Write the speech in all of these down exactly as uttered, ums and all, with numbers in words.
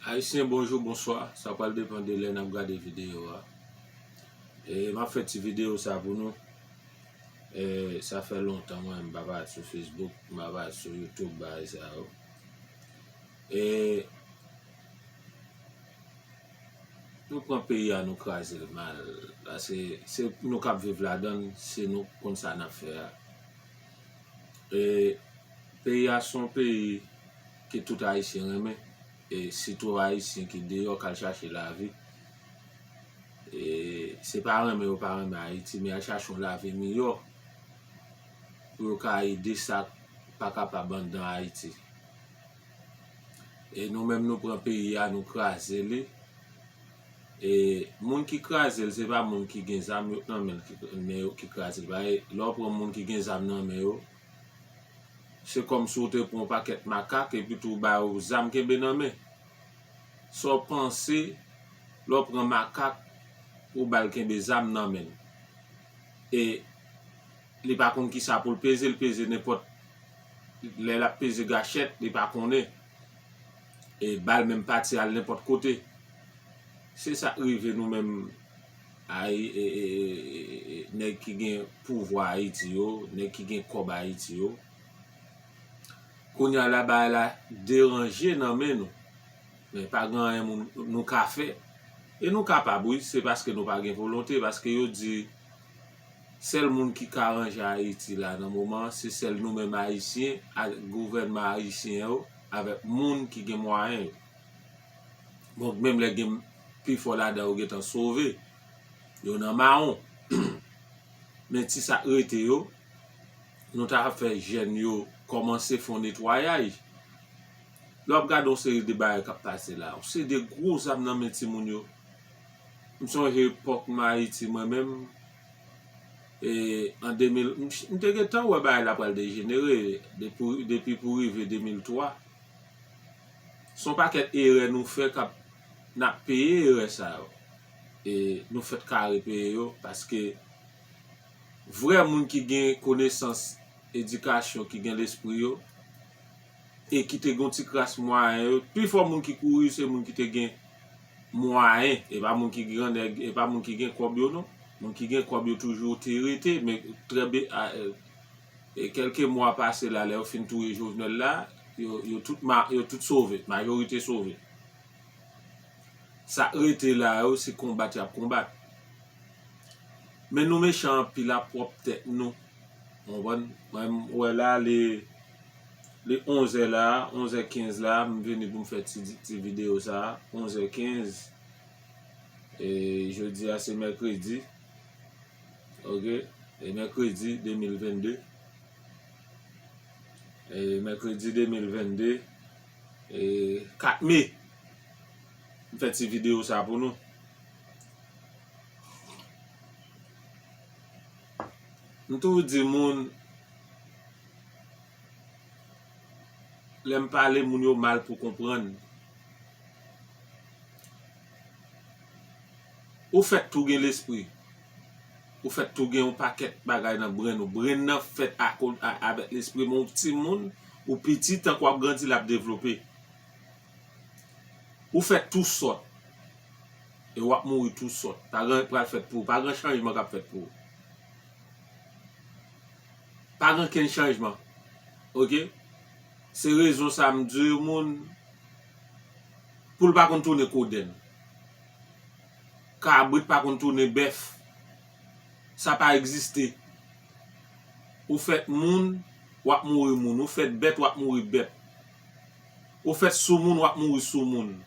Ayisyen, bonjou, bonswa. Sa pral depann de lè n ap gade videyo a. E, m ap fè ti videyo sa pou nou. E, sa fè lontan mwen, m pa parèt sou Facebook, m pa parèt sou YouTube, bagay sa yo. E, nou pran peyi a, nou kraze l mal. Paske se nou k ap viv ladan l, se nou k konn sa n ap fè a. E, peyi a se yon peyi ke tout Ayisyen renmen. E sitou Ayisyen ki deyò k al chache lavi. E se pa renmen yo pa renmen Ayiti, men al chache yon lavi miyò pou yo ka ede sa k pa kapab anndan Ayiti. E nou menm nou pran peyi a, nou kraze li. E moun ki kraze l, se pa moun ki gen zam yo nan men l ki, men yo ki kraze l. Paske lè w pran moun ki gen zam nan men yo, se kòmsi w te pran yon pakèt makak epi tou w ba yo zam kenbe nan men. Sa w panse lè w pran makak, ou ba l kenbe zam nan men l? E li pa konn kisa pou l peze, l peze nenpòt lè l ap peze gachèt, li pa konnen. E bal menm pati al nenpòt kote. Se sa k rive nou menm, ay, e, e, e, e, e, nèg ki gen pouvwa Ayiti yo, nèg ki gen kòb Ayiti yo. Kounye a la, bagay la deranje nan men nou. Men pa gen anyen moun, nou ka fè. E nou kapab, wi, se paske nou pa gen volonte, paske yo di sèl moun ki ka ranje Ayiti la nan moman an, se sèl nou menm Ayisyen, ak gouvènman ayisyen yo, avèk moun ki gen mwayen yo. Bon, menm lè gen pifò ladan yo gentan sove, yo nan mawon. Men ti sa k rete yo, nou ta fè jèn yo kòmanse fè yon netwayaj. Lè w ap gade yon seri de bagay k ap pase la, yon seri de gwo zam nan men timoun yo. M sonje epòk m Ayiti mwen menm, e, an de mil, m, m te gentan wè bagay la pral dejenere depi, depi pou rive de mil twa. Se yon pakèt erè nou fè k ap, n ap peye erè sa yo. E nou fèk kare peye yo, paske vrè moun ki gen konesans, edikasyon, ki gen lespri yo, e ki te gen yon ti kras mwayen yo, pifò moun ki kouri se moun ki te gen mwayen, e pa moun ki grannèg, e pa moun ki gen kòb yo non. Moun ki gen kòb yo toujou te rete, men trè be-, a, e, e kèlke mwa pase la, lè yo fin touye Jovenel la, yo, yo tout ma-, yo tout sove, majorite sove. Sa k rete la yo, se konbat y ap konbat. Men nou mechan anpil ap pwòp tèt nou. Ou konprann? Mwen, m wè la, li, li onzè la, onzè kenz la, m vini pou m fè ti, ti videyo sa, onzè kenz. E jodi a se mèkredi. Ok? E mèkredi de mil vennde. E mèkredi de mil vennde. E kat me. M fè ti videyo sa pou nou. M toujou di moun, lè m pale moun yo mal pou konprann. Ou fèt tou gen lespri. Ou fèt tou gen yon pakèt bagay nan brenn ou. Brenn nan fèt a, a, avèk lespri, men yon timoun, ou piti, tank w ap grandi, l ap devlope. Ou fèt tou sòt. E w ap mouri tou sòt. Pa gen anyen k pral fèt pou ou. Pa gen chanjman k ap fèt pou ou. Pa gen okenn chanjman. Ok? Se rezon sa m di yon moun, poul pa konn tounen kodenn. Kabrit pa konn tounen bèf. Sa pa egziste. Ou fèt moun, w ap mouri moun. Ou fèt bèt, w ap mouri bèt. Ou fèt soumoun, w ap mouri soumoun.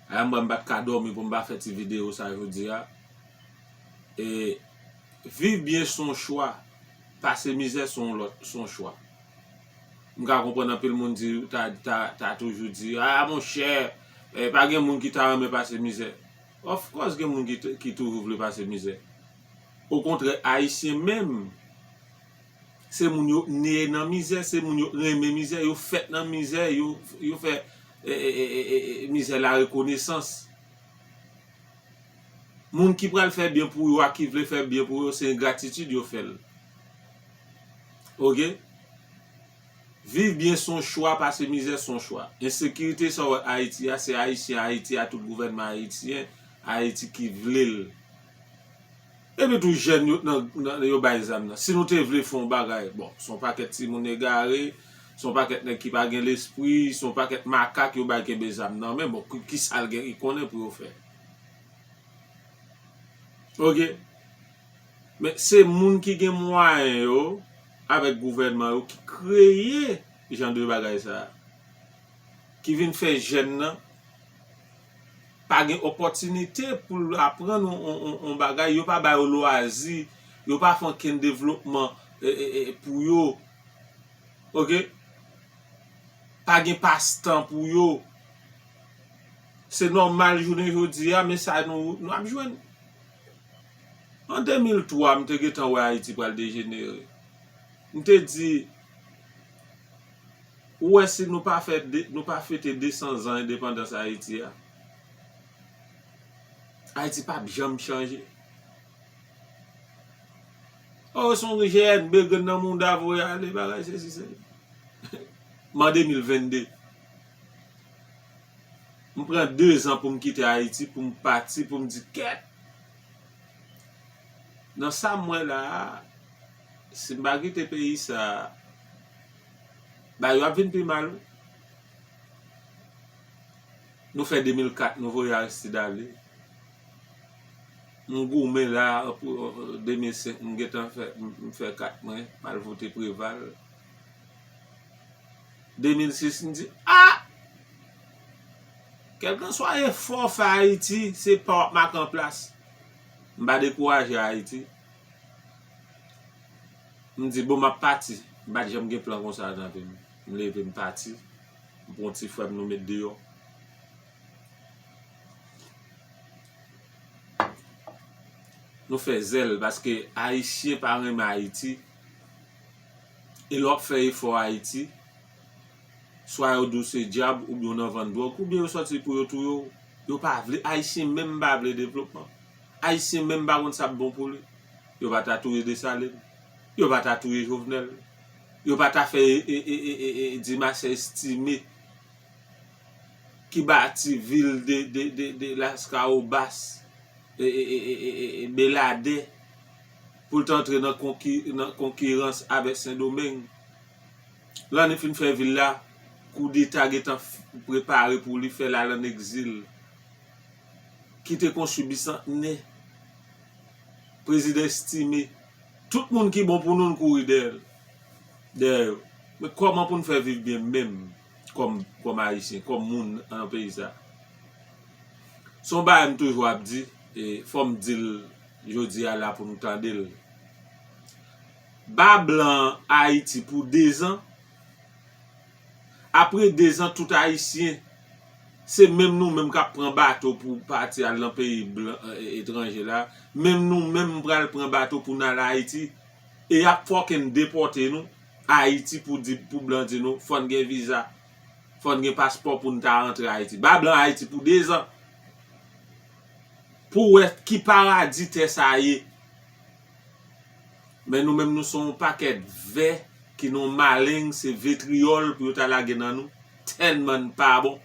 Ala m wè m pa t ka dòmi pou m pa fè ti videyo sa jodi a. E viv byen se yon chwa, pase mizè se yon lòt, se yon chwa. M ka konprann anpil moun di, ta, ta, ta toujou di, a monchè, e, pa gen moun ki ta renmen pase mizè. Of course, gen moun ki, ki toujou vle pase mizè. Okontrè, Ayisyen menm, se moun yo ne nan mizè, se moun yo renmen mizè, yo fèt nan mizè, yo, yo fè, e, e, mizè la rekonesans. Moun ki pral fè byen pou yo a, ki vle fè byen pou yo, se engratitid yo fè l. Ok? Viv byen se yon chwa, pase mizè se yon chwa. Ensekirite sa w wè Ayiti a, se Ayisyen Ayiti a, tout gouvènman ayisyen Ayiti ki vle l. Epi tou jèn yo nan, nan, yo bay zam nan. Si nou te vle fè yon bagay, bon, se yon pakèt timoun egare, se yon pakèt nèg ki pa gen lespri, se yon pakèt makak yo bay kenbe zam nan men, bon, ki, ki sa l gen, ki konnen pou yo fè. Oke? Men se moun ki gen mwayen yo, avèk gouvènman yo, ki kreye jan de bagay sa a. Ki vin fè jèn nan pa gen opòtinite pou l aprann on, on, on, on bagay, yo pa ba yo lwazi, yo pa fè ankenn devlopman e, e, e, pou yo. Oke? Pa gen pastan pou yo. Se nòmal jounen jodi a, men sa nou, nou ap jwenn. An de mil twa, m te gentan wè Ayiti pral dejenere. M te di, ou wè si nou pa fè de, nou pa fete de san zan endepandans Ayiti a, Ayiti p ap janm chanje. Oh, se yon jèn, begrenn nan mouda voye ale, bagay sesi, sesi. M an de mil vennde. M pran de zan pou m kite Ayiti, pou m pati, pou m di, kèt! Nan sa m wè la a, si m pa kite peyi sa a, bagay yo ap vin pi mal, wi. Nou fè de mil kat, nou voye Aristide ale. M goumen la, pou, de mil senk, m gentan fè, m, m fè kat mwen, m al vote Preval. De mil sis, m di, a! Kèlkanswa efò w fè Ayiti, se pa w ap make an plas. M pa dekouraje Ayiti. M di, bon, m ap pati. M pa t janm gen plan konsa nan vi m. M leve, m pati. M pran ti frè m, nou met deyò. Nou fè zèl, paske Ayisyen pa renmen Ayiti. E lè w ap fè efò Ayiti, swa yo di w se dyab, oubyen w nan vann dwòg, oubyen yo sòti pou yo touye w. Yo pa vle, Ayisyen menm pa vle devlopman. Ayisyen menm pa konn sa k bon pou li. Yo pa ta touye Desalin. Yo pa ta touye Jovenel. Yo pa ta fè e, e, e, e, e, e Dimas Estime ki bati vil de, de, de, de Laskawobas, e, e, e, e, e, e, e Beladè, pou l t antre nan konki-, nan konkirans avèk Sendomeng. Lè li fin fè vil la, koudeta gentan f-, prepare pou li fè l al ann egzil. Ki te konstwi Bisantnè, Prezidan Estime, tout moun ki bon pou nou, n kouri dèyè l, dèyè yo. Men kòman pou n fè viv byen menm kòm, kòm Ayisyen, kòm moun nan peyi sa? Se yon bagay m toujou ap di, e fò m di l jodi a la pou nou tande l. Ba blan Ayiti pou dezan, apre dezan, tout Ayisyen, se menm nou menm k ap pran bato pou pati al nan peyi blan, e, etranje la. Menm nou menm pral pran bato pou n al Ayiti. E y ap fucking depòte nou Ayiti pou di, pou blan di nou, fò n gen viza, fò n gen paspò pou n ta rantre Ayiti. Ba blan Ayiti pou dezan. Pou wè ki paradi tè sa ye. Men nou menm, nou se yon pakèt vè ki nan maleng, se vetriyòl pou yo ta lage nan nou. Tèlman n pa bon.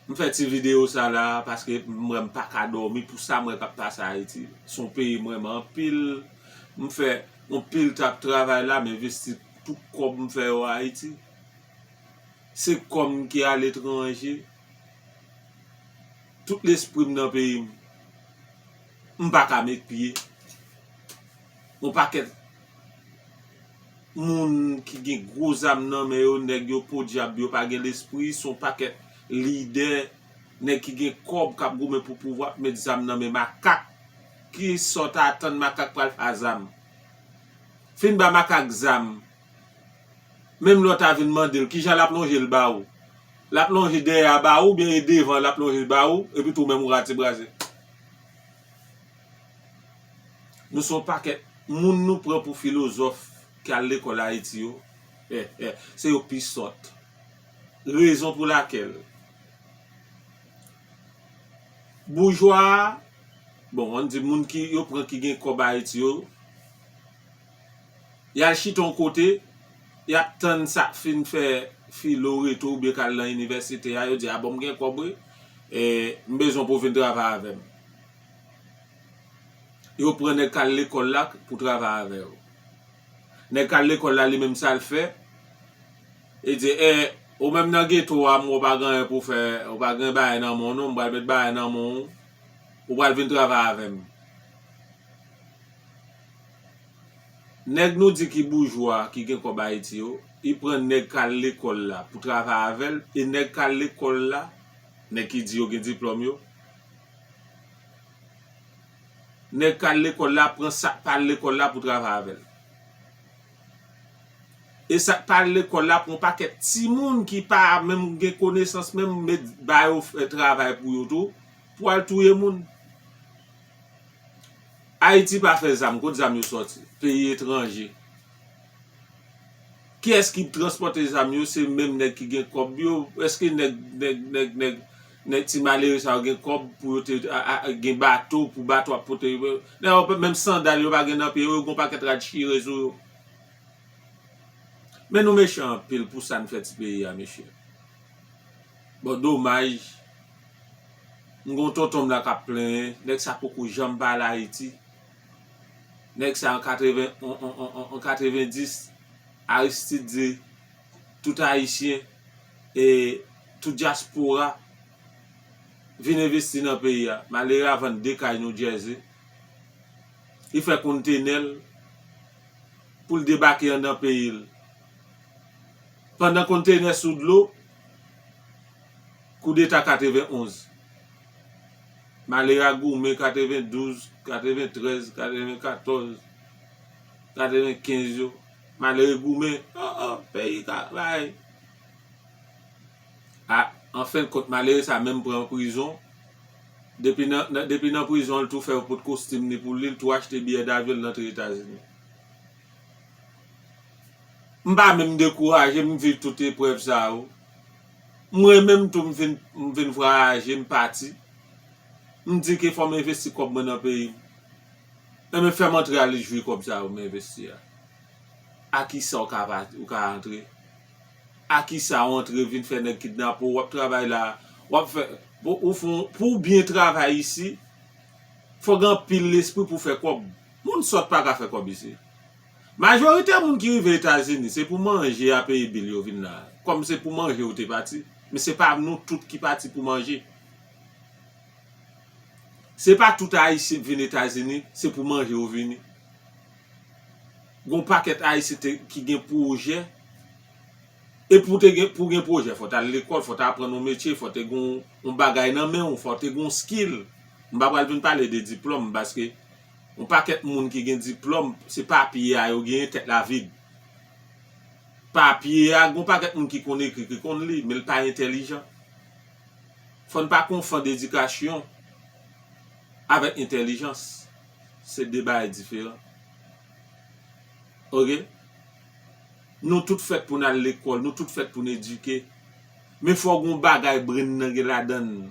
M fè ti videyo sa la paske m wè m pa ka dòmi pou sa m wè k ap pase Ayiti. Se yon peyi m renmen anpil. M fè anpil tan ap travay la, m envesti tout kòb m fè yo Ayiti. Se kòb m ki aletranje. Tout lespri m nan peyi m. M pa ka met pye. Yon pakèt moun ki gen gwo zam nan men yo, nèg yo podyab, yo pa gen lespri, se yon pakèt lidè, nèg ki gen kòb k ap goumen pou pouvwa, ap met zam nan men makak. Kisa w ta atann makak pral fè a zam? Fin ba makak zam. Menm lè w ta vin mande l, kijan l ap lonje l ba ou? L ap lonje dèyè a ba ou, oubyen e devan l ap lonje l ba ou, epi tou menm ou rate brase? Nou se yon pakèt moun nou pran pou filozòf ki al lekòl Ayiti yo. Se yo pi sòt. Rezon pou lakèl boujwa a, bon, ann di moun ki yo pran ki gen kòb Ayiti yo, Y al chita yon kote, y ap tann sa k fin fè filo retou oubyen k al nan inivèsite a, yo di, "A bon, m gen kòb wi, e, m bezwen pou w vin travay avè m." Yo pran nèg k al lekòl la pou travay avè yo. Nèg k al lekòl la, li menm sa l fè, li di, "E, ou menm nan geto a, m wè w pa gen anyen pou w fè, ou pa gen bagay nan men w non, m pral met bagay nan men w, ou pral vin travay avè m." Nèg nou di ki boujwa, ki gen kòb Ayiti yo, li pran nèg k al lekòl la pou travay avè l, e nèg k al lekòl la, nèg ki di yo gen diplòm yo, nèg k al lekòl la pran sa k pa al lekòl la pou travay avè l. E sa k pa al lekòl la pran yon pakèt timoun ki pa menm gen konesans, menm met ba yo fè travay pou yo tou, pou al touye moun. Ayiti pa fè zam, kot zam yo sòti? Peyi etranje. Kiyès ki transpòte zam yo? Se menm nèg ki gen kòb yo. Èske nèg, nèg, nèg, nèg, nèg ti malere sa yo gen kòb pou yo te a, a, gen bato, pou bato ap pote yo? Nèg yo, menm sandal yo pa gen nan pye yo, yo gen yon pakèt rad chire sou yo. Men nou mechan anpil pou sa n fè ti peyi a, mesye. Bon, domaj, m gon tonton m la k ap plenyen, nèg sa poko janm pa al Ayiti. Nèg sa an katreven, an, an, an, an, an katrevendis, Aristide di, tout Ayisyen, e tout dyaspora, vin envesti nan peyi a. Malere a vann de kay New Jersey. Li fè kontenè l pou l debake anndan peyi l. Pandan kontenè sou dlo, koudeta katrevenonz. Malere a goumen katrevendouz, katreventrèz, katrevenkatòz, katrevenkenz yo. Malere goumen, oh, oh, peyi ka bay. A, an fen kont, malere sa menm pran prizon. Depi nan, nan, depi nan prizon, l tou fè yon pot kostim ni pou li, l tou achte biyè davyon, l antre Etazini. M pa menm dekouraje, m viv tout eprèv sa yo. Mwen menm tou, m vin, m vin vwayaje, m pati. M di ke fò m envesti kòb mwen nan peyi m. Enben, fè m antre al jwi kòb sa yo m envesti a. A kisa w ka pa, ou ka antre? A kisa w antre vin fè nèg kidnape w? W ap travay la, w ap fè, bon, ou fon, pou w byen travay isi, fò gen anpil lespri pou w fè kòb. Moun sòt pa ka fè kòb isi. Majorite moun ki rive Etazini, se pou manje a peye bil yo vin la. Kòm se pou manje ou te pati, men se pa nou tout ki pati pou manje. Se pa tout Ayisyen k vin Etazini, se pou manje yo vini. Gon pakèt Ayisyen te, ki gen pwojè. E pou te gen, pou gen pwojè, fò w t al lekòl, fò w t aprann yon metye, fò w te gen yon, yon bagay nan men w, fò w te gen yon skill. M pa pral vin pale de diplòm, paske yon pakèt moun ki gen diplòm, se papye a yo genyen, tèt la vid. Papye a, gon pakèt moun ki konn ekri, ki konn li, men l pa entèlijan. Fò n pa konfonn edikasyon avèk entèlijans. Se de bagay diferan. Oke? Nou tout fèt pou n al lekòl, nou tout fèt pou n edike. Men fò gon bagay brenn nan gen ladan l.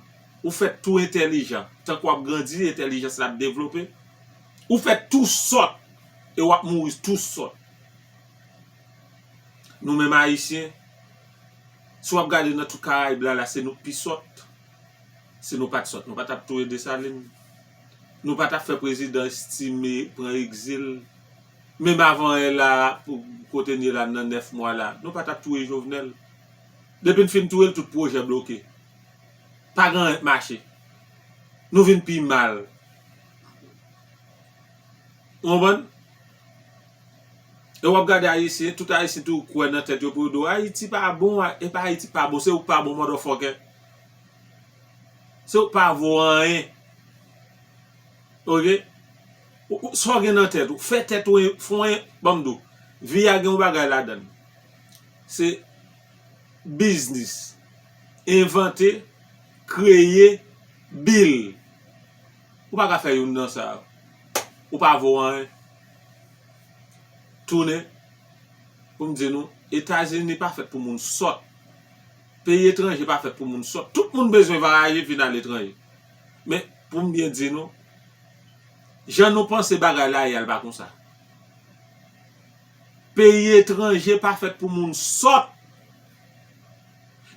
Ou fèt tou entèlijan. Tank w ap grandi, entèlijans la ap devlope. Ou fèt tou sòt, e w ap mouri tou sòt. Nou menm Ayisyen, si w ap gade nan tout Karayib la, la, se nou k pi sòt. Si nou pa t sòt, nou pa t ap touye Desalin. Nou pa t ap fè prezidan Estimé pran egzil. Menm avan yè la, pou kote n ye la, nan nèf mwa la, nou pa t ap touye Jovenel. Depi n fin touye l, tout pwojè bloke. Pa gen anyen k mache. Nou vin pi mal. Ou konprann? E w ap gade Ayisyen, tout Ayisyen tou kwè nan tèt yo pou yo di w, "Ayiti pa bon, a-, e pa Ayiti pa bon, se ou k pa bon, motherfucker." Se ou k pa vo anyen. Oke? Ou, ou, sa w gen nan tèt ou, fè tèt ou, fè w, ban m di w, vi a gen yon bagay ladan l. Se biznis, envante, kreye, bil. Ou pa ka fè youn nan sa yo. Ou pa vo anyen. Tounen pou m di nou, Etazini pa fèt pou moun sòt. Peyi etranje pa fèt pou moun sòt. Tout moun bezwen vwayaje vin aletranje. Men, pou m byen di nou, jan nou panse bagay la ye a, l pa konsa. Peyi etranje pa fèt pou moun sòt.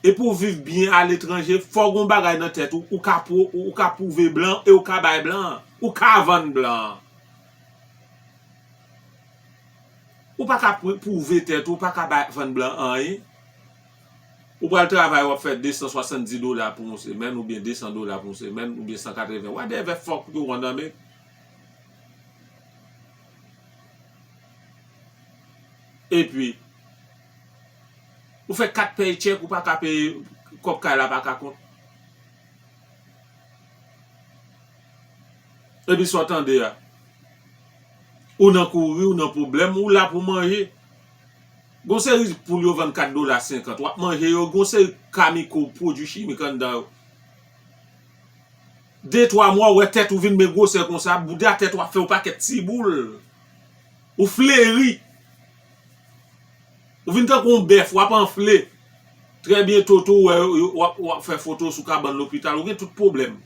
E pou w viv byen aletranje, fò w gen yon bagay nan tèt ou, ou ka pwou-, ou ka pwouve blan e ou ka bay blan an. Ou ka vann blan an. Ou pa ka pwou-, pwouve tèt ou, ou pa ka bay, vann blan anyen. Ou pral travay, w ap fè de san swasanndis dola pou yon semèn, oubyen de san dola pou yon semèn, oubyen san katreven, whatever fuck you wanna make. Epi, ou fè kat paycheck, ou pa ka peye, kòb kay la pa ka kont. Epi sa w tande a. Ou nan kouri, ou nan pwoblèm, ou la pou manje. Gon seri poul yo vann kat dola senkant, w ap manje yo, gon seri kamiko, pwodui chimik anndan yo. De twa mwa, w wè tèt ou vin men gwosè konsa, bouda tèt w ap fè yon pakèt ti boul. Ou fleri. Ou vin tankou yon bèf, w ap anfle. Trè byento tou, w wè, w ap, w ap fè foto sou kabann lopital, ou gen tout pwoblèm.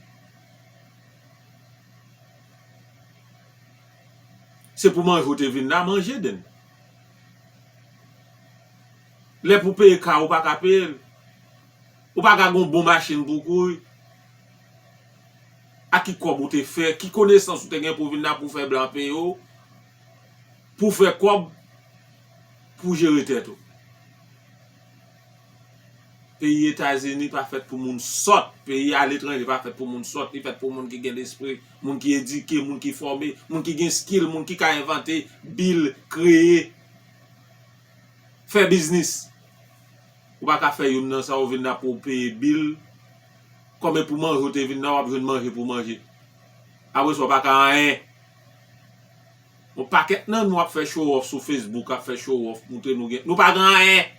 Se pou manje w te vin la, manje den. Lè pou peye kay ou pa ka peye l. Ou pa ka gen yon bon machin pou kouri. A ki kòb ou te fè? Ki konesans ou te gen pou vin la pou fè blan peye w? Pou fè kòb, pou jere tèt ou. Peyi Etazini pa fèt pou moun sòt. Peyi aletranje pa fèt pou moun sòt. Li fèt pou moun ki gen lespri, moun ki edike, moun ki fòme, moun ki gen skill, moun ki ka envante, build, kreye, fè biznis. Ou pa ka fè youn nan sa, ou vin la pou w peye bil. Kòm e pou manje ou te vin la, w ap jwenn manje pou manje. Apre sa, w pa ka anyen. Yon pakèt nan nou ap fè show off sou Facebook, ap fè show off, montre nou gen, nou pa gen anyen.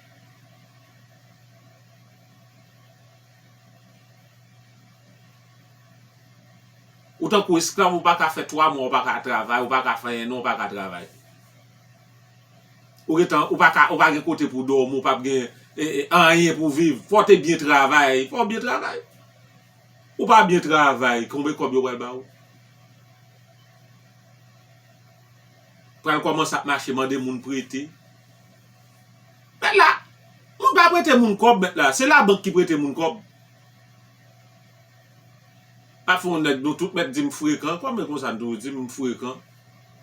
Ou tankou esklav, ou pa ka fè twa mwa, ou pa ka travay, ou pa ka fè en an, ou pa ka travay. Ou gentan, ou pa ka, ou pa gen kote pou dòmi, ou p ap gen, e, e, anyen pou viv. Fò w te byen travay, fò w byen travay. Ou pa byen travay, konbyen kòb yo pral ba ou? Pral kòmanse ap mache mande moun prete. Mèt la, moun pa prete moun kòb, mèt la. Se labank ki prete moun kòb. Pa fè yon nèg, nou tout mèt di m frekan. Kòman konsa m toujou di m frekan?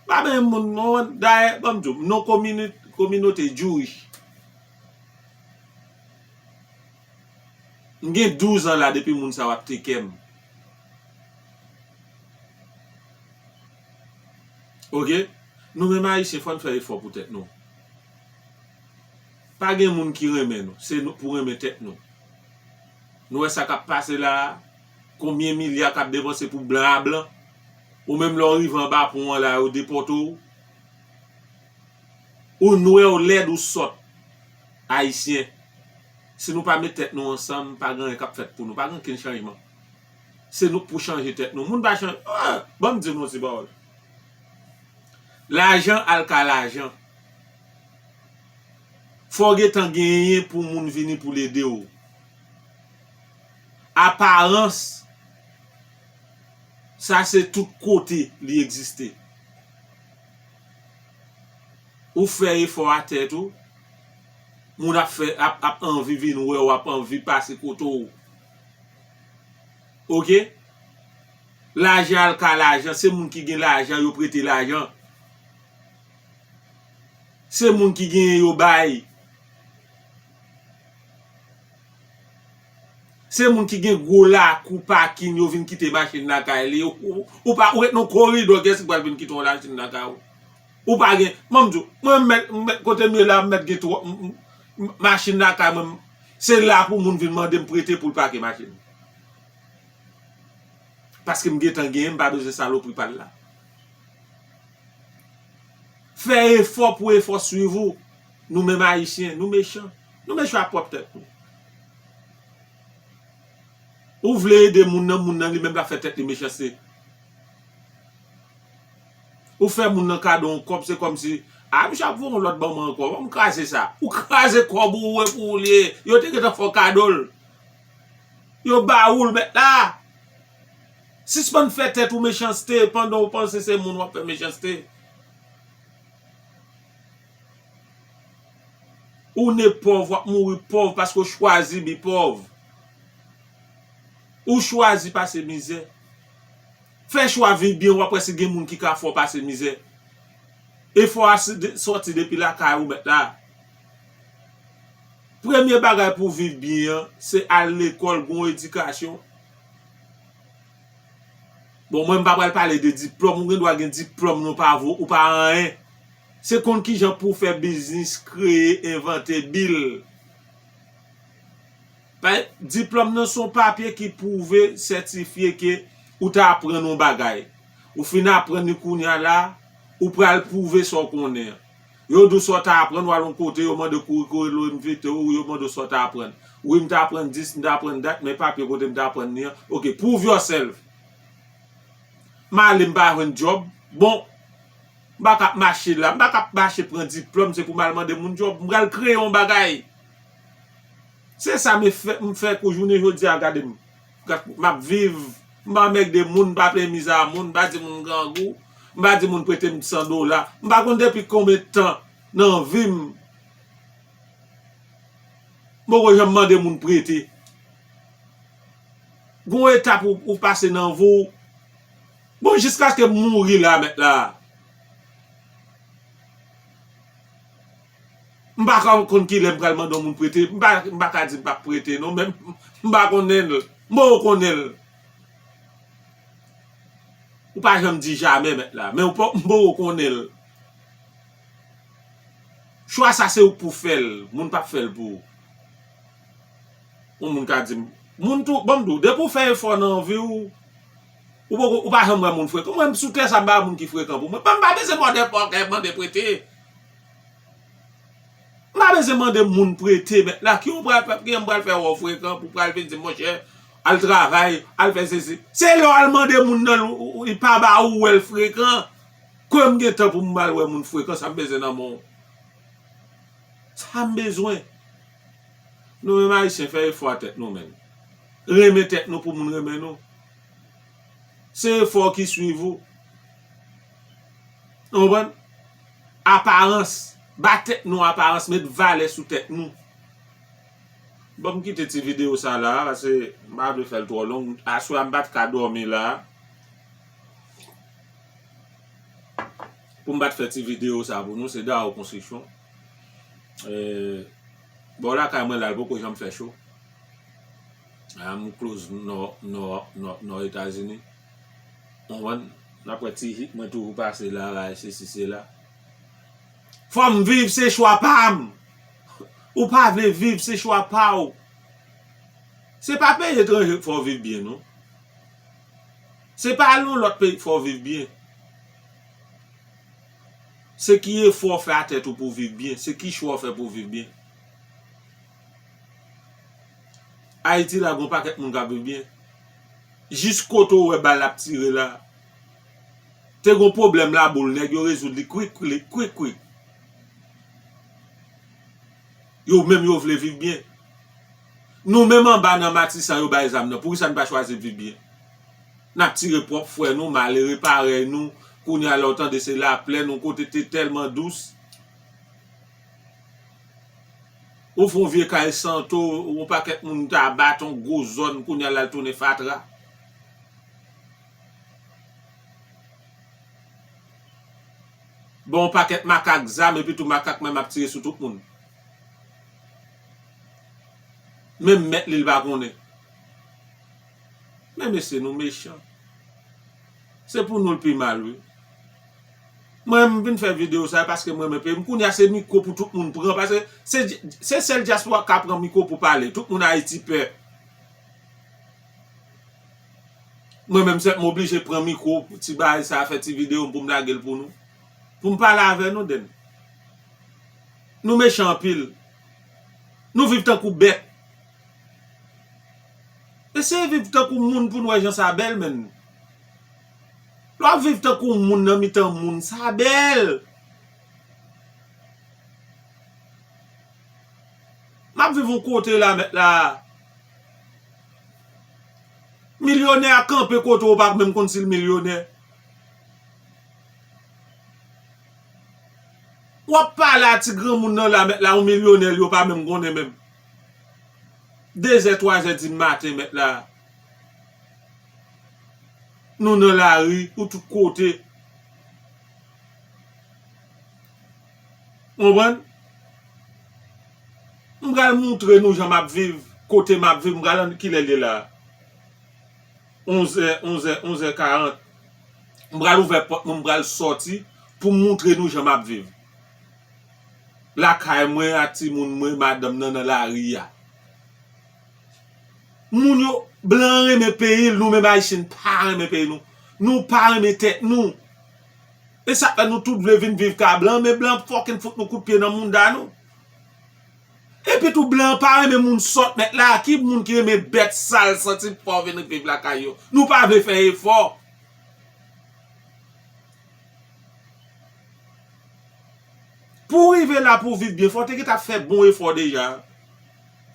Pa benyen moun, non, dayè, ban m di w, non komini-, kominote Jewish. M gen douz an la depi moun sa yo ap teke m. Oke? Nou menm Ayisyen, fò n fè efò pou tèt nou. Pa gen moun ki renmen nou. Se nou pou renmen tèt nou. Nou wè sa k ap pase la a? Konbyen milya k ap depanse pou blan a blan? Ou menm lè w rive anba pon an la, yo depòte w. Ou nwè, w lèd, ou sòt. Ayisyen, si nou pa met tèt nou ansanm, pa gen anyen k ap fèt pou nou. Pa gen okenn chanjman. Se nou k pou chanje tèt nou. Moun pa chanje. Ah, ban m di nou yon ti pawòl. Lajan al ka lajan. Fò w gentan genyen pou moun vini pou l ede w. Aparans, sa se tout kote li egziste. Ou fè efò a tèt ou, moun ap fè, ap, ap anvi vin wè w, ap anvi pase kote w. Oke? Lajan al ka lajan, se moun ki gen lajan, yo prete lajan. Se moun ki genyen, yo bay. Se moun ki gen gwo lakou, pakin, yo vin kite machin lakay li. Ou, ou, ou pa, ou ret nan koridò, kiyès ki pral vin kite yon machin lakay ou? Ou pa gen, mwen m di w, mwen m mèt, m mèt, kote m ye la, m mèt gen twa, m, m, m, machin lakay mwen, m, se la pou moun vin mande m prete pou l pake machin. Paske m gentan genyen, m pa bezwen salopri pa l la. Fè efò pou efò swiv ou. Nou menm Ayisyen, nou mechan. Nou mechan ak pwòp tèt nou. Ou vle ede moun nan, moun nan li menm l ap fè tèt li mechanste. Ou fè moun nan kado yon kòb, se kòmsi, a, misye ap voye yon lòt ban mwen ankò, ban m kraze sa. Ou kraze kòb ou, ou wè pou ou li ye. Yo te gentan fè w kado l. Yo ba ou l mèt la. Sispann fè tèt ou mechanste pandan w panse se moun w ap fè mechanste. Ou ne pòv, w ap mouri pòv paske w chwazi bi pòv. Ou chwazi pase mizè. Fè chwa viv byen, w ap wè si gen moun ki ka fè w pase mizè. Efò a se de- sòti depi lakay ou mèt la. Premye bagay pou w viv byen an, se al lekòl, gen yon edikasyon. Bon, mwen, m pa pral pale de diplòm. Ou gen dwa gen diplòm, non, pa vo, ou pa anyen. Se konn kijan pou w fè biznis, kreye, envante, bil. Pa- Diplòm nan se yon papye ki pwouve, sètifye ke ou te aprann yon bagay. Ou fin aprann li kounye a la, ou pral pwouve sa w konnen an. Yo di w sa w te aprann, w al yon kote, yo mande w curriculum vitae w, yo mande w sa w te aprann. Wi, m te aprann dis, m te aprann dat, men papye kote m te aprann li an. Ok, prove yourself. M ale, m pa jwenn djòb. Bon, m pa ka ap mache la, m pa ka ap mache pran diplòm, se pou m al mande moun djòb. M pral kreye yon bagay. Se sa m fè, m fè kou jounen jodi a, gade m. Gad, m ap viv, m pa anmègde moun, m pa peye mizè a moun, m pa di moun grangou, m pa di moun prete m san dola. M pa konn depi konbyen tan nan vi m, m poko janm mande moun prete. Gon etap ou, ou pase nan vi w. Bon, jiskaske m mouri la, mèt la. M pa ka konn kilè m pral mande yon moun prete. M pa, m pa ka di m p ap prete, non, men m pa konnen l. M poko konnen l. Ou pa janm di jamè, mèt la. Men ou pa, m poko konnen l. Chwa sa se ou k pou fè l. Moun p ap fè l pou ou. Yon moun ka di m, moun tou, ban m di w, depi w fè efò nan vi w, ou poko, ou pa janm wè moun frekan. Mwen, sou tè sa, m pa wè moun ki frekan pou mwen. M pa bezwen mòde pòkè mande prete. M pa bezwen mande moun prete, mèt la. Ki w pral fè, ki m pral fè wè w frekan pou pral vin di m, monchè, al travay, al fè sesi. Se lè w al mande moun nan, l, ou, ou, li pa ba ou, ou wè l frekan. Kòm m gen tan pou m al wè moun frekan, sa m bezwen nan men w. Sa m bezwen. Nou menm Ayisyen, fè efò a tèt nou menm. Renmen tèt nou pou moun renmen nou. Se efò ki swiv ou. Ou konprann? Aparans. Ba tèt nou aparans, met valè sou tèt nou. Bon, m kite ti videyo sa la, paske m pa vle fè l twò long. Aswè a m pa t ka dòmi la. Pou m pa t fè ti videyo sa pou nou, se Dao Construction. E, bò lakay mwen la, l poko janm fè cho. A, m close nò, nò, nò, nò Etazini. Ou konprann? N ap wè ti hit mwen toujou pase la, la, e sesi, sela. Fò m viv, se chwa pa m. Ou pa vle viv, se chwa pa w. Se pa peyi etranje k fè w viv byen, non. Se pa al yon lòt peyi k fè w viv byen. Se ki efò w fè a tèt ou pou w viv byen. Se ki chwa w fè pou w viv byen. Ayiti la, gon pakèt moun k ap viv byen. Jis kote w wè bal ap tire la. Te gon pwoblèm laboul, nèg yo rezoud li kwik, kwik, kwik, kwik. Yo menm yo vle viv byen. Nou menm anba nan Matisan yo bay zam nan, poukisa n pa chwazi viv byen? N ap tire pwòp frè nou, malere parèy nou, kounye a la w tande se laplè, nou kote te tèlman dous. Ou fè yon vye kay santo, yon pakèt moun ta bat yon gwo zòn, kounye a la l tounen fatra. Bon, yon pakèt makak zam, epi tou makak menm ap tire sou tout moun. Menm mèt li, l pa konnen. Men mesye, nou mechan. Se pou nou l pi mal, wi. Mwen, m vin fè videyo sa a paske m renmen peyi m. Kounye a, se mikwo pou tout moun pran. Paske se, se sèl dyaspora k ka pran mikwo pou pale. Tout moun Ayiti pè. Mwen menm sèt, m oblije pran mikwo, ti bagay sa a, fè ti videyo m pou m lage l pou nou. Pou m pale avè nou, den. Nou mechan anpil. Nou viv tankou bèt. Eseye viv tankou moun pou n wè jan sa bèl, menn. Lè w ap viv tankou moun nan mitan moun, sa bèl. M ap viv yon kote la, mèt la. Milyonè a kanpe kote w, ou pa menm konn si l milyonè. W ap pale a ti granmoun nan la, mèt la, yon milyonè, li yo pa menm konnen menm. De zè, twa zè di maten, mèt la. Nou nan lari, ou tout kote. Konprann? M pral moutre nou jan m ap viv, kote m ap viv, m pral ann kilè l ye la. Onzè, onzè, onzè karant. M pral ouvè pòt mwen, m pral sòti pou m moutre nou jan m ap viv. Lakay mwen ak timoun mwen, madanm nan nan lari a. Moun yo, blan renmen peyi l, nou menm Ayisyen pa renmen peyi nou. Nou pa renmen tèt nou. E sa fè nou tout vle vin viv ka blan, men blan fucking fout nou kout pye nan mounda nou. Epi tou blan pa renmen moun sòt mèt la, ki moun ki renmen bèt sal santi fò vin viv lakay yo. Nou pa vle fè efò. Pou w rive la pou w viv byen, fò w te gentan fè bon efò deja.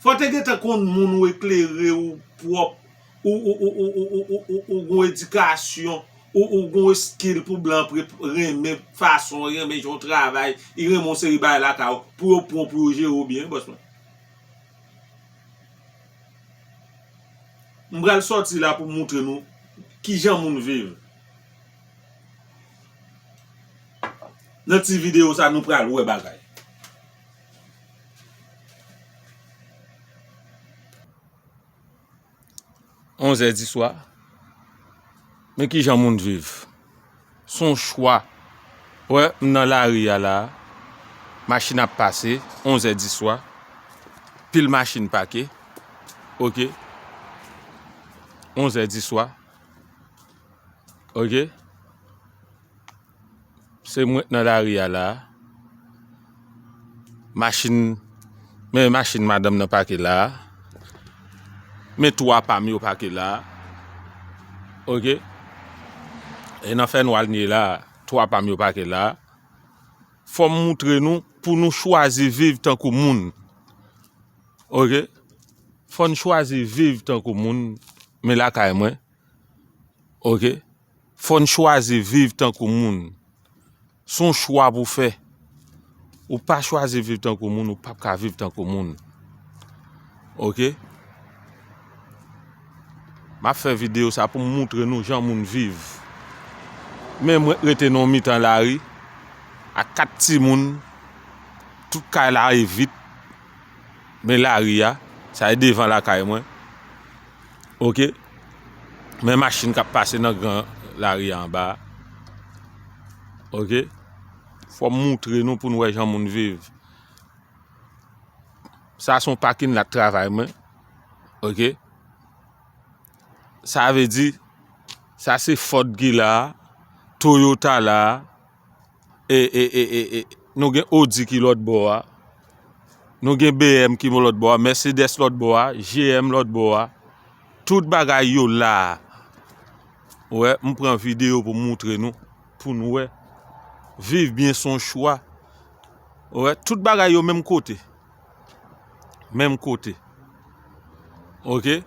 Fò w te gentan konn moun ou eklere, ou pwòp, ou, ou, ou gon edikasyon, ou, ou gon skill pou blan pre-, renmen fason, renmen jan w travay, li renmen yon seri bagay lakay ou, pou yo pran w, pou yo jere w byen, wi, bòs mwen. M pral sòti la pou m moutre nou kijan moun viv. Nan ti videyo sa, nou pral wè bagay. Onzè di swa. Men kijan moun viv. Se yon chwa. Wè, m nan lari a la. Machin ap pase, onzè di swa. Pil machin pake. Oke. Onzè di swa. Oke. Se mwen k nan lari a la. Machin, men machin madanm nan pake la. Men twa pa m yo pake la. Oke. E nan fènwa n ye la, twa pa m yo pake la. Fò m moutre nou pou nou chwazi viv tankou moun. Oke. Fò n chwazi viv tankou moun. Men lakay mwen. Oke. Fò n chwazi viv tankou moun. Se yon chwa pou fè. Ou pa chwazi viv tankou moun, ou p ap ka viv tankou moun. Oke? M ap fè videyo sa pou m moutre nou jan moun viv. Men mwen rete nan yon mitan lari ak kat timoun, tout kay la e vit. Men lari a, sa e devan lakay mwen. Oke? Men machin k ap pase nan gran lari a anba a. Oke? Fò m moutre nou pou n wè jan moun viv. Sa se yon pakin lat travay mwen. Oke? Sa vle di, sa se Ford ki la, Toyota la, e, e, e, e, e, nou gen Audi ki lòt bò a. Nou gen B M ki lòt bò a, Mercedes lòt bò a, G M lòt bò a. Tout bagay yo la. Ou wè, m pran videyo pou m moutre nou, pou nou wè. Viv byen se yon chwa. Ou wè, tout bagay yo menm kote. Menm kote. Oke?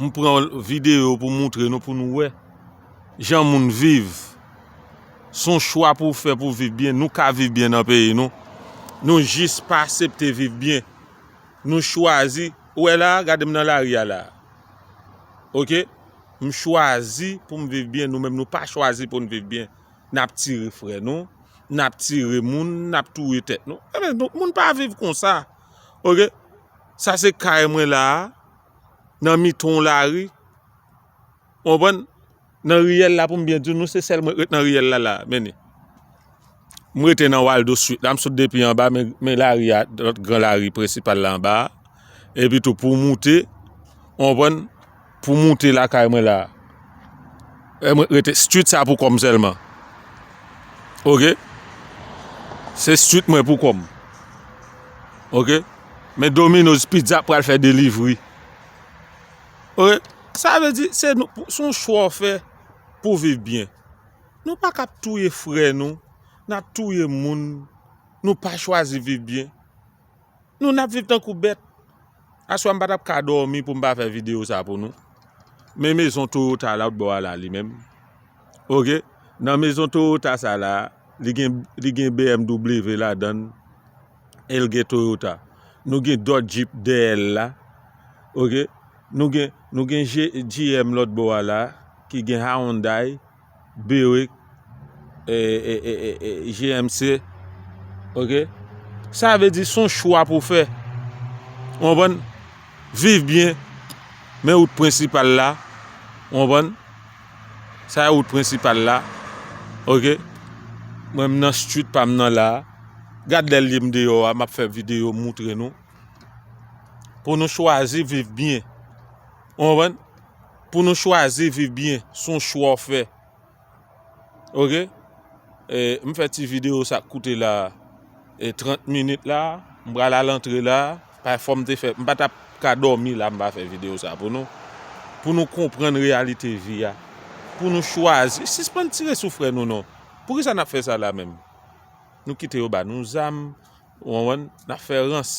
M pran videyo pou moutre nou, pou nou wè jan moun viv. Se yon chwa pou w fè pou w viv byen. Nou ka viv byen nan peyi nou. Nou jis pa aksepte viv byen. Nou chwazi. Ou wè la, gade m nan lari a la. Oke? M chwazi pou m viv byen. Nou menm, nou pa chwazi pou n viv byen. N ap tire frè nou. N ap tire moun. N ap touye tèt nou. Ebyen, nou, moun pa viv konsa. Oke? Sa se kay mwen la a. Nan mitan yon lari. Konprann? Nan riyèl la, pou m byen di nou, se sèl mwen k ret nan riyèl la, la, mennen. M rete nan Waldo Street la, m sot depi anba, men, men lari a, lòt gran lari prensipal la anba a. Epi tou, pou moute, konprann, pou moute lakay mwen la. E mwen rete street sa pou kò m sèlman. Oke? Se street mwen pou kò m. Oke? Men Domino's Pizza pral fè delivery. Oke? Sa vle di, se nou, se yon chwa w fè pou w viv byen. Nou pa ka ap touye frè nou, n ap touye moun, nou pa chwazi viv byen. Nou, n ap viv tankou bèt. Aswè m pa t ap ka dòmi pou m pa fè videyo sa pou nou. Men mezon Toyota lòt bò a la li menm. Oke? Nan mezon Toyota sa la, li gen, li gen B M W ladan l, e l gen Toyota. Nou gen dòt Jeep dèyè l la. Oke? Nou gen, nou gen G-, G M lòt bò a la, ki gen Hyundai, Buick, e, e, e, e, e, G M C. Oke? Sa vle di se yon chwa pou w fè. Ou konprann? Viv byen, men wout prensipal la. Ou konprann? Sa e wout prensipal la. Oke? Mwen, m nan street pa m nan la. Gad lè l ye m deyò a, m ap fè videyo, m moutre nou. Pou nou chwazi viv byen. Ou konprann? Pou nou chwazi viv byen, se yon chwa w fè. Oke? E, m fè ti videyo sa k koute la, e, trant minit la, m pral al antre la, pa fò m te fè, m pa t ap ka dòmi la, m pa fè videyo sa pou nou. Pou nou konprann reyalite vi a. Pou nou chwazi, sispann tire sou frè nou non. Poukisa n ap fè sa la menm? Nou kite yo ba nou zam, ou konprann? N ap fè rans.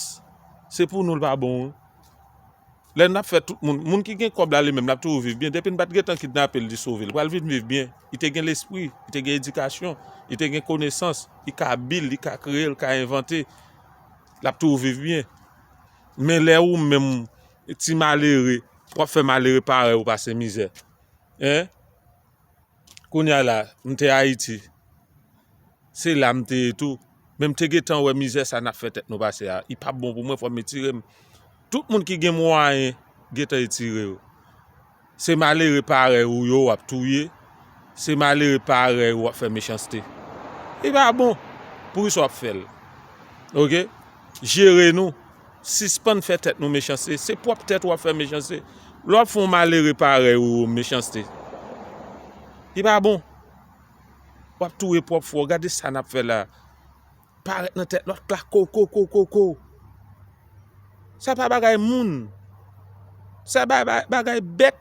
Se pou nou l pa bon wi. Lè n ap fè tout moun, moun ki gen kòb la li menm, l ap toujou viv byen. Depi n pa t gentan kidnape l, li sove, li pral vin viv byen. Li te gen lespri, li te gen edikasyon, li te gen konesans, li ka abil, li ka kreye, li ka envante. L ap toujou viv byen. Men lè ou menm, ti malere, w ap fè malere parèy ou pase mizè. Hein? Kounye a la, m te Ayiti. Se la m te ye tou. Men m te gentan wè mizè sa n ap fè tèt nou pase a. Li p ap bon pou mwen, fò m etire m. Tout moun ki gen mwayen, gentan etire yo. Se malere parèy ou yo w ap touye. Se malere parèy ou w ap fè mechanste. Li pa bon. Poukisa w ap fè l? Oke? Jere nou. Sispann fè tèt nou mechanste. Se pwòp tèt ou ap fè mechanste. Lè w ap fè yon malere parèy ou mechanste, li pa bon. W ap touye pwòp frè w. Gade sa n ap fè la. Parèt nan tèt lòt la. Ko, ko, ko, ko, ko. Sa pa bagay moun. Sa ba-, ba-, bagay bèt.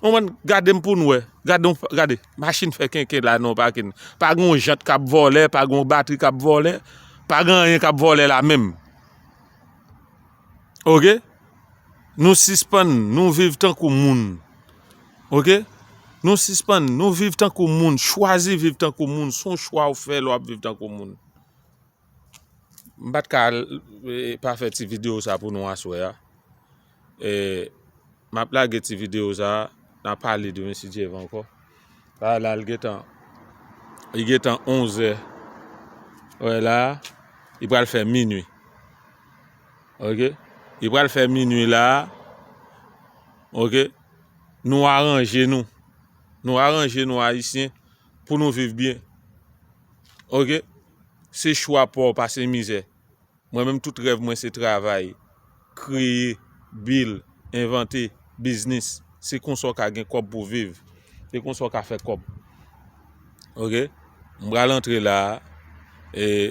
Ou konprann? Gade m pou n wè. Gade, gade. Machin fè kenken la nan pakin. Pa gen yon jant k ap vòlè, pa gen yon batri k ap vòlè, pa gen anyen k ap vòlè la menm. Oke? Nou sispann, nou viv tankou moun. Oke? Nou sispann, nou viv tankou moun, chwazi viv tankou moun. Se yon chwa ou fè lè w ap viv tankou moun. M pa t ka, e, pa fè ti videyo sa pou nou aswè a. E, m ap lage ti videyo sa, n a pale demen si Dye vle ankò. La, la, li gentan, li gentan onzè. Wè la, li pral fè minui. Oke? Li pral fè minui la. Oke? Nou aranje nou. Nou aranje nou Ayisyen pou nou viv byen. Oke? Se chwa pa w pase mizè. Mwen menm tout rèv mwen se travay, kreye, build, envante, biznis. Se konsa w ka gen kòb pou viv. Se konsa w ka fè kòb. Oke? M pral antre la. E